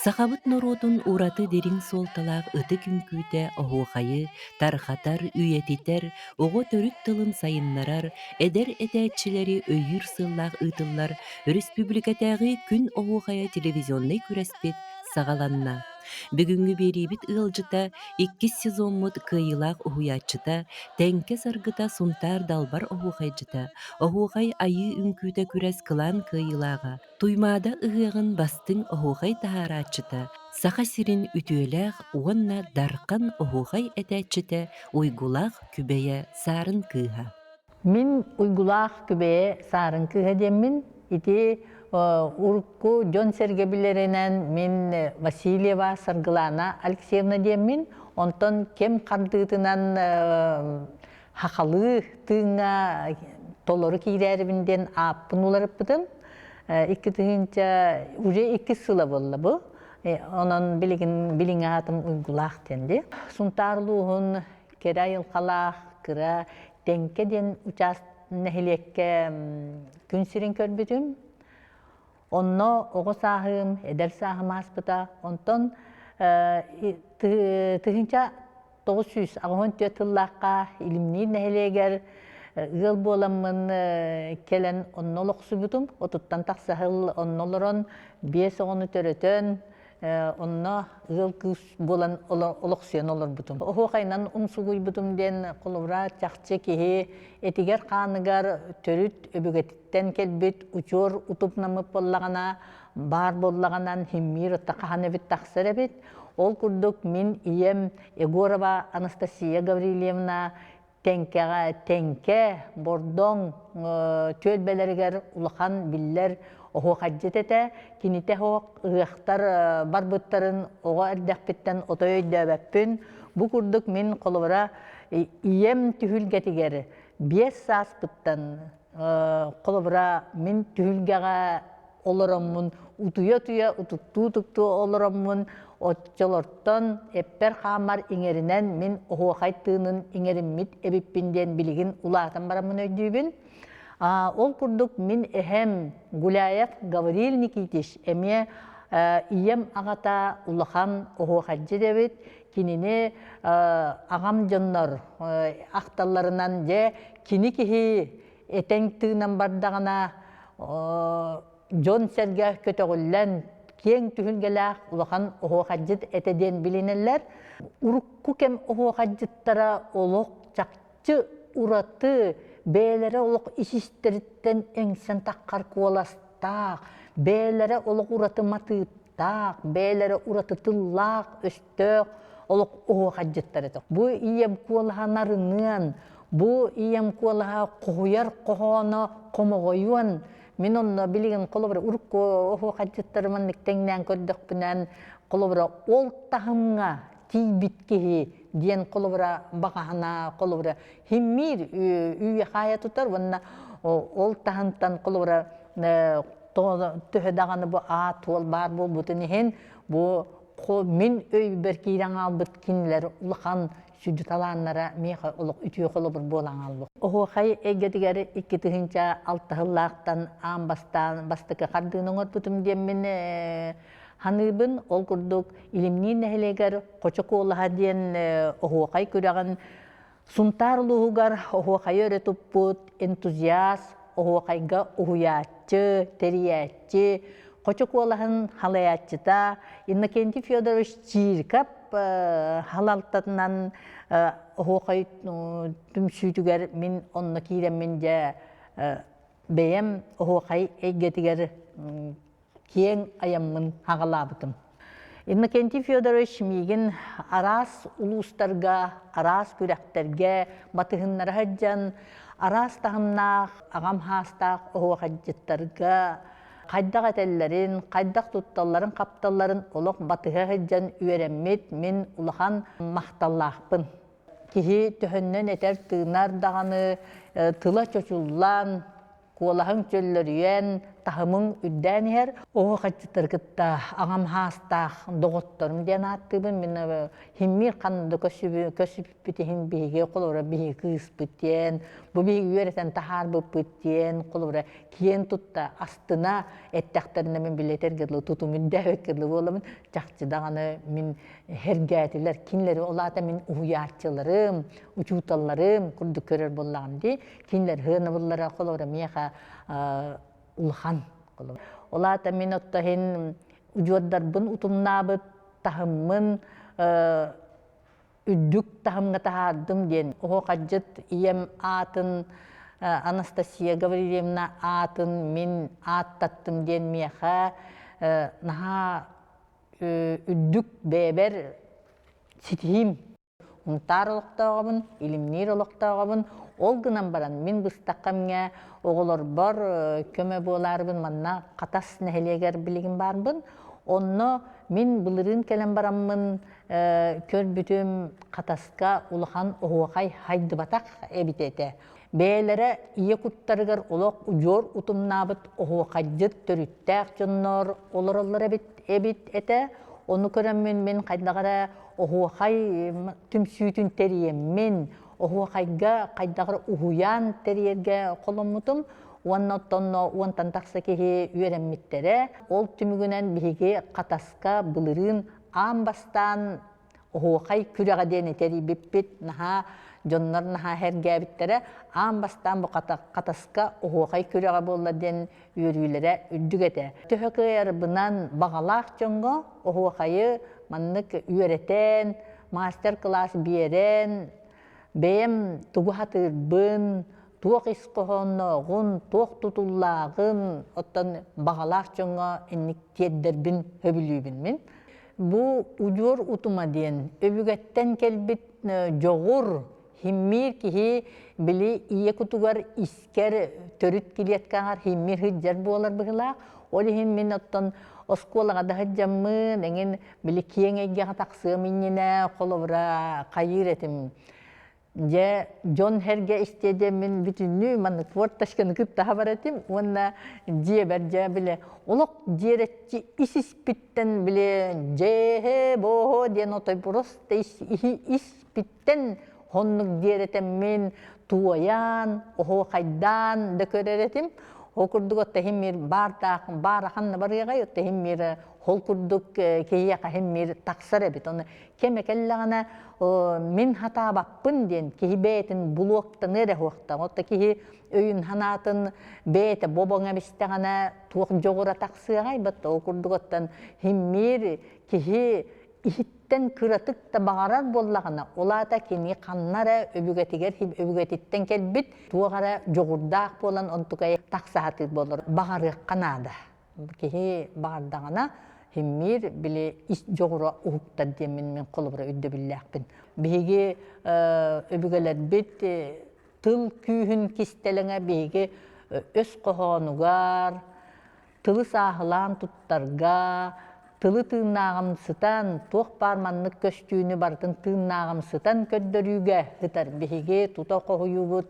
Сахабыт норуотун ураты дириҥ суолталаах ытык үҥкүүтэ оһуохайы тарҕатар, үйэтитэр, оҕо төрүт тылын сайыннарар, эдэр этээччилэри өйүүр сыаллаах ыытыллар өрөспүүбүлүкэтээҕи Күн оһуохайа телевизионнай күрэспит саҕаланна. Бүгүҥҥү биэриибит ыалдьыта, иккис сезоммут кыайыылаах уһуйааччыта, Тэҥкэ саргыта Сунтаар далбар оһуохайдьыта, Оһуохай айыы үҥкүүтэ күрэс кылаан кыайыылааҕа, Туймаада ыһыаҕын бастыҥ оһуохай таһаарааччыта, Саха сирин үтүөлээх уонна Дархан оһуохай этээччитэ Уйгулаах Күбэйэ Саарын кыыһа. Мин Уйгулаах Күбэйэ Саарын кыыһа диэммин. Ити урукку дьон-сэргэ билэринэн мин Васильева Саргылана Алексеевна диэммин. Онтон кэм хардыытынан хахалыы тыыҥҥа толору киирээрибин диэн ааппын уларыппытым. 2000 уже иккис сыла буолла бу. Онон билигин билиҥ аатым Уйгулаах диэн дии. Сунтаар улууһун кэрэ айылҕалаах кыра Тэҥкэ диэн участ нэһилиэккэ күн сирин көрбүтүм. Онно оҕо сааһым, эдэр сааһым ааспыта. Онтон 1984 тыллаахха Илимниир нэһилиэгэр ыал буоламмын кэлэн онно олохсуйбутум. Отуттан тахса сыл онно олорон, биэс оҕону төрөтөн, онно ыал кыыс буолан олохсуйан олорбутум. Оһуохайынан умсугуйбутум диэн холобура чахчы киһи этигэр-хааныгар төрүт өбүгэтиттэн кэлбит учуор утупнаммыт буоллаҕына, баар буоллаҕынан химмиир отто хаһан эбит тахсар эбит. Ол курдук мин ийэм Егорова Анастасия Гаврильевна Тэҥкэҕэ Тэҥкэ, Бордоҥ түөлбэлэригэр улахан биллэр оһуохайдьыт этэ. Кинитэ оһох ыһыахтар барбыттарын оҕо эрдэхпиттэн отой өйдөөбөппүн. Бу курдук мин холобура ийэм түһүлгэтигэр 5 сааспыттан холобура мин түһүлгэҕэ олороммун утуйа-утуйа утуктуу-утуктуу олороммун оччолортон эппэр-хааммар иҥэринэн мин оһуохай тыынын иҥэриммит эбиппин диэн билигин улаатан бараммын өйдүүбүн. Ол курдук мин эһэм Гуляев Гаврил Никитич эмиэ ийэм аҕата улахан оһуохайдьыт эбит. Кинини аҕам дьоннор ахталларынан дьэ кини киһи этэн тыынан бардаҕына дьон-сэргэ көтөҕүллэн киэҥ түһүлгэлээх улахан оһуохайдьыт этэ диэн билинэллэр. Урукку кэм оһуохайдьыттара олох чахчы ураты бэйэлэрэ олох ис-истэриттэн эҥсэн таххар куоластаах, бэйэлэрэ олох ураты матыыптаах, бэйэлэрэ ураты тыллаах, өстөөх олох оһуохайдьыттар этэ. Бу ийэм куолаһа нарыныан, бу ийэм куолаһа хоһуйар хоһооно хомоҕойуон мин онно билигин холобура урукку оһуохайдьыттары маннык тэҥнээн көрдөхпүнэн холобура ол таһымҥа тиийбит киһи диэн холобура баҕаһына холобура химмиир үүйэ-хаайа тутар уонна ол таһымтан холобура төһө даҕаны бу аат уол баар буолбутун иһин бу мин өйбөр киирэн хаалбыт кинилэр улахан сүдү талааннара миэхэ олох үтүө холобур буолан хаалбыт. Оһуохай эйгэтигэр 2006 сыллаахтан аан бастаан бастакы хардыыны оҥорбутум диэммин ханыыбын. Ол курдук Илимниир нэһилиэгэр Хочо Куолаһа диэн оһуохай күрэҕин Сунтаар улууһугар оһуохайы өрө туппут энтузиаст, оһуохайга уһуйааччы, тэрийээччи, Хочо куолаһын халайааччыта Иннокентий Федорович Чириков халалтатынан оһуохай түмсүүтүгэр мин онно киирэммин дьэ бэйэм оһуохай эйгэтигэр киэҥ айаммын аҕалаабытым. Иннокентий Федорович миигин араас улуустарга, араас күрэхтэргэ батыһыннара сылдьан, араас таһымнаах, аҕам хаастаах оһуохайдьыттарга хайдах этэллэрин, хайдах тутталларын-хапталларын олох батыһа сылдьан үөрэммит мин улахан махталлаахпын. Киһи төһөннөн этэр-тыынар даҕаны тыла чочуллан, куолаһыҥ чөллөрүйэн, таһымыҥ үрдээн иһэр. Оһуохайдьыттары кытта аҕам хаастаах доҕотторум диэн ааттыыбын. Мин химмиир ханна да көрсүбүппүт иһин биһиги холобура биһиги кыыспыт диэн, бу биһиги үөрэтэн таһаарбыппыт диэн холобура киэн тутта астына эттэхтэринэ мин билэтэргэ дылы тутум үрдээбэккэ дылы буоламын чахчы даҕаны мин сэргээтилэр кинилэри ол аата мин уһуйааччыларым учууталларым курдук көрөр буоллаҕым дии кинилэр сыанабыллара холобура миэхэ улахан ол аата мин отто иһин удьуордарбын утумнаабыт таһыммын үрдүк таһымҥа таһаардым диэн оһуохайдьыт ийэм аатын Анастасия Гаврильевна аатын мин ааттаттым диэн миэхэ наһаа үрдүк бэйэбэр ситиһиим. Унтаар олохтооҕобун, илимниир олохтооҕобун. Ол гынан баран мин быстах кэмҥэ оҕолорбор көмө буолаарыбын манна Хатас нэһилиэгэр билигин баарбын. Онно мин былырыын кэлэн бараммын көрбүтүм Хатаска улахан оһуохай хайдыбатах эбит этэ. Бэйэлэрэ ийэ куттарыгар олох удьуор утумнаабыт оһуохайдьыт төрүттээх дьоннор олороллор эбит, эбит этэ. Ону көрөммүн мин хайдах эрэ оһуохай түмсүүтүн тэрийэммин, оһуохайга хайдах эрэ уһуйаан тэрийэргэ холоммутум. Уонна оттонно уонтан тахса киһи үөрэммиттэрэ. Ол түмүгүнэн биһиги Хатаска былырыын аан бастаан оһуохай күрэҕэ диэни тэрийбиппит наһаа дьоннор наһаа сэргээбиттэрэ аан бастаан бу Хатаска оһуохай күрэҕэ буолла диэн үөрүүлэрэ үрдүк этэ. Төһө кыайарбынан баҕалаах дьоҥҥо оһуохайы маннык үөрэтэн, мастер-класс биэрэн, бэйэм тугу сатыырбын, туох ис хоһооннооҕун, туох тутуллааҕын, оттон баҕалаах дьоҥҥо инник тиэрдэрбин сөбүлүүбүн мин. Бу удьуор утума диэн өбүгэттэн кэлбит дьоҕур, химмиир киһи били ийэ кутугар искэр төрүт килиэткаҕар химмиир сылдьар буолар быһыылаах. Ол иһин мин оттон оскуолаҕа да сылдьаммын, эҥин били киэҥ эйгэҕэ тахсыам иннинэ холобура хайыыр этим. Дьэ, дьон-сэргэ истиэ диэммин бүтүннүү маннык форточканы кытта хабар этим уонна дьиэбэр дьэ бile олох дьиэрэччи ис-испиттэн бile дьээһэ боо диэн отой просто ис-испиттэн оннук диэрэтэммин туойан оһуохайдаан да көрөр этим. Ол курдук отто иһин баартаах баарахан да барыаҕай отто иһин ол курдук киһиэхэ иһин тахсар эбит. Оны кэмэ кэллэҕинэ мин хатаабаппын диэн киһи бэйэтин булуоктаныа эрэ суохтаах. Отто киһи өйүн санаатын бэйэтэ бобоҥ эбистэҕинэ туох дьоҕура тахсыаҕай батта ол курдук оттон химмиир киһи иһиттэн кыратык да баҕарар буоллаҕына ол аата кини ханна эрэ өбүгэтигэр өбүгэтиттэн кэлбит туох эрэ дьоҕурдаах буолан онтукай тахса сатыыр буолар баҕарыахха наада Киһи баҕардаҕына химмиир били ис дьоҕура уһуктар диэммин мин холобура өйдөбүллээхпин. Биһиги өбүгэлэрбит тыл күүһүн кистэлэҥэ биһиги өс хоһоонугар, тылы сааһылаан туттарга, тылы тыыннааҕымсытан, туох баар маннык көстүүнү барытын тыыннааҕымсытан көрдөрүүгэ сытар. Биһиги тута хоһуйуубут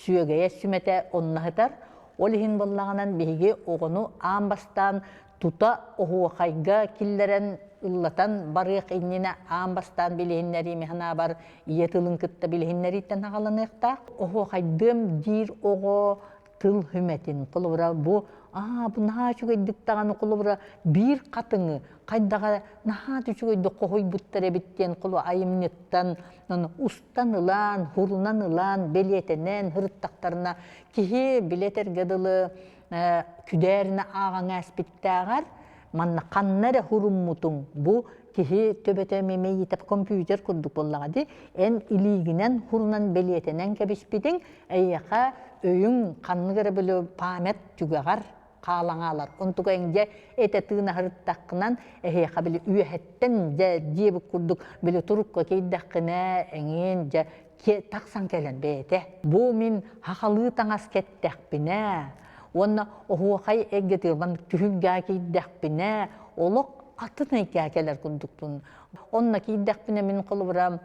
сүөгэйэ сүмэтэ онно сытар. Ол иһин буоллаҕынан биһиги оҕону аан бастаан тута оһуохайга киллэрэн ыллатан барыах иннинэ аан бастаан билиһиннэрии санаабар ийэ тылын кытта билиһиннэрииттэн аҕаланыахтаах. Оһуохайдыам диир оҕо тыл хүмэтин холобура бу аа бу наһаа үчүгэйдик даҕаны холобура биир хатыҥы хайдаҕа наһаа үчүгэйдик хоһуйбуттар эбит диэн холу айымньыттан устан ылан хурунан ылан бэлиэтэнэн һырыттахтарына киһи билэтэргэ дылы күдээринэ ааҕаҥ ааспиттээҕэр манна ханна эрэ хуруммутуҥ бу киһи төбөтө эмиэ компьютер курдук буоллаҕа дии эн илиигинэн хурунан бэлиэтэнэн кэбиспитиҥ эйиэхэ өйүҥ ханнык эрэ били память түгэҕэр хаалаҥаалар онтука дьэ этэ тыынаһырыттаххынан эһиэхэ били үөһэттэн дьэ диэбит курдук били турукка киирдэххинэ эҥин дьэ тахсан кэлэн бэйэтэ бу мин хахалыы таҥас кэттэхпинэ уонна оһуохай эйгэтигэр маннык түһүлгэ киирдэхпинэ олох атын эйгэ кэлэр курдукпун онно киирдэхпинэ мин холобура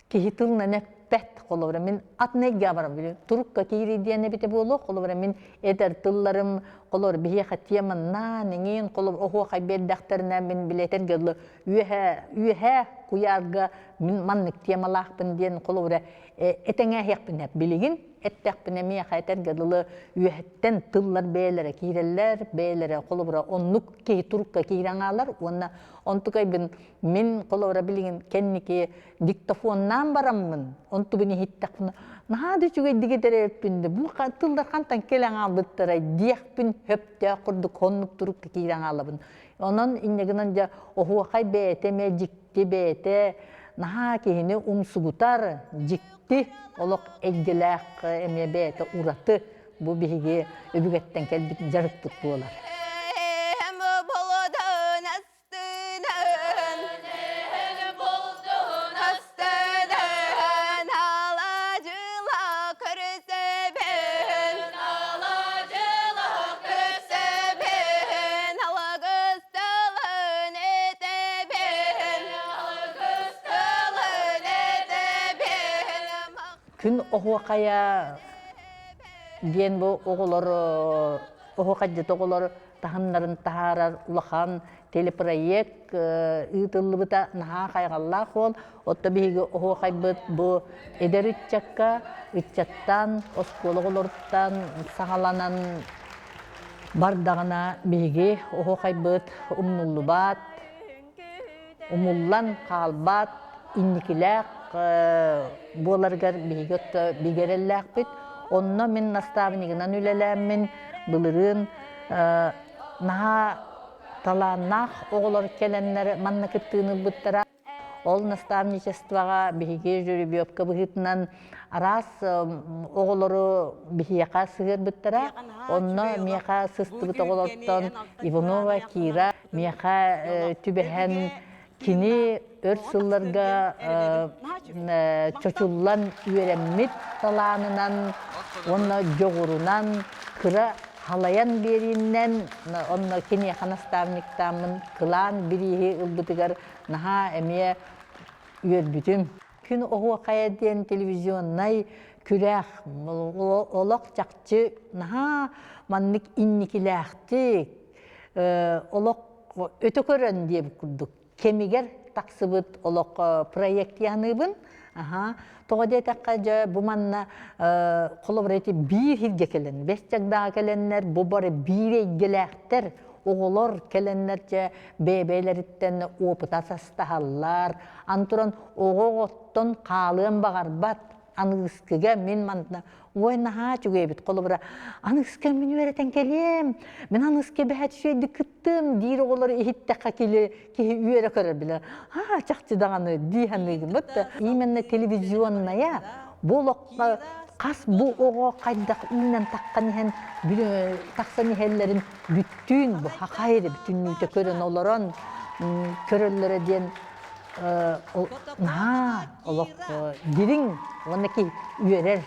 киһи тылынан эппэт. эппэт. Холобура, мин атын эйгэҕэ баран билим турукка киирии диэн эбитэ буолуо. Холобура, мин этэр тылларым, холобура, биһиэхэ теманнаан, иҥин, холобура, оһуохай биэрдэхтэринэ, мин билэтэргэ дылы үөһэ, үөһэ куйаарга мин маннык темалаахпын диэн, холобура, этэҥээһиэхпин билигин эттэхпинэ миэхэ этэргэ дылы үөһэттэн тыллар бэйэлэрэ киирэллэр, бэйэлэрэ холобура оннук киһи турукка киирэн хаалар уонна онтукайбын мин холобура билигин кэнники диктофоннаан бараммын онтубун иһиттэхпинэ наһаа да үчүгэйдик этэр да бу тыллар хантан кэлэн хаалбыттарай диэхпин сөптөөх курдук оннук турукка киирэн хаалабын. Онон инньэ гынан дьэ оһуохай бэйэтэ эмиэ дьикти бэйэтэ наһаа киһини умсугутар дьикти олох эйгэлээх эмиэ бэйэтэ ураты бу биһиги өбүгэттэн кэлбит дьарыкпыт буолар. Күн оһуохайа диэн бу оҕолор оһуохайдьыт оҕолор таһымнарын таһаарар улахан телепроект ыытыллыбыта наһаа хайҕаллаах уол. Отто биһиги оһуохайбыт бу эдэр ыччакка ыччаттан, оскуола оҕолоруттан саҕаланан бардаҕына биһиги оһуохайбыт умнуллубат, умуллан хаалбат, инникилээх буоларыгар биһиги отто бигэ эрэллээхпит. Онно мин наставнигынан үлэлээммин былырыын наһаа талааннаах оҕолор кэлэннэр манна кыттыыны ылбыттара. Ол наставничествоҕа биһиги жеребьевка быһыытынан араас оҕолору биһиэхэ сыһыарбыттара. Онно миэхэ сыстыбыт оҕолортон Иванова Кира миэхэ түбэһэн кини өр сылларга чочуллан үөрэммит талаанынан уонна дьоҕурунан кыра халайан биэрииннэн онно киниэхэ наставниктааммын кылаан бирииһи ылбытыгар наһаа эмиэ үөрбүтүм. Күн оһуохайа диэн телевизионнай күрэх олох чахчы наһаа маннык инникилээхтик олох өтө көрөн диэбит курдук кэмигэр тахсыбыт олох проект яныыбын. Аха. Тоҕо диэтэххэ дьэ бу манна холобура ити биир сиргэ кэлэн, бэс чагдаҕа кэлэннэр бу бары биир эйгэлээхтэр оҕолор кэлэннэр дьэ бэйэ-бэйэлэриттэн опыта састаһаллар. Аны туран оҕо оҕоттон хаалыан баҕарбат аныгыскыга мин манна ой наһаа үчүгэй эбит холобура аныгыска мин үөрэтэн кэлиэм мин аныгыска бэһэ үчүгэйдик кыттым диир оҕолору иһиттэххэ кили киһи үөрэ көрөр билэр аа чахчы даҕаны дии саныыгын именно телевизионная бу олоххо хас бу оҕо хайдах үүнэн таххан иһэн тахсан иһэллэрин бүттүүн бу хахай эрэ бүтүннүүтэ көрөн олорон көрөллөрө диэн наһаа олох дириҥ уонна киһи үөрэр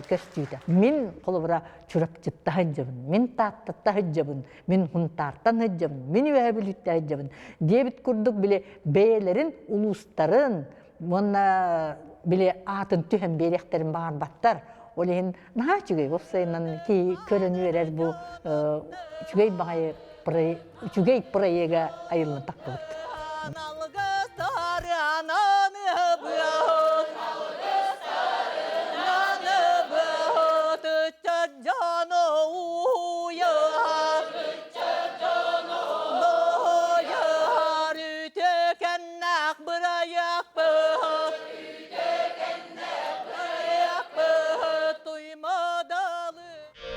көстүүтэ. Мин холобура Чурапчытта сылдьабын, мин Тааттатта сылдьабын, мин Хунтаартан сылдьабын, мин Үөһэ Бүлүүттэ сылдьабын диэбит курдук били бэйэлэрин улуустарын уонна били аатын түһэн биэриэхтэрин баҕарбаттар. Ол иһин наһаа үчүгэй уопсайынан киһи көрөн үөрэр бу үчүгэй баҕайы үчүгэй проега айыллан тахпыбыт.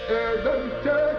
Эдэр.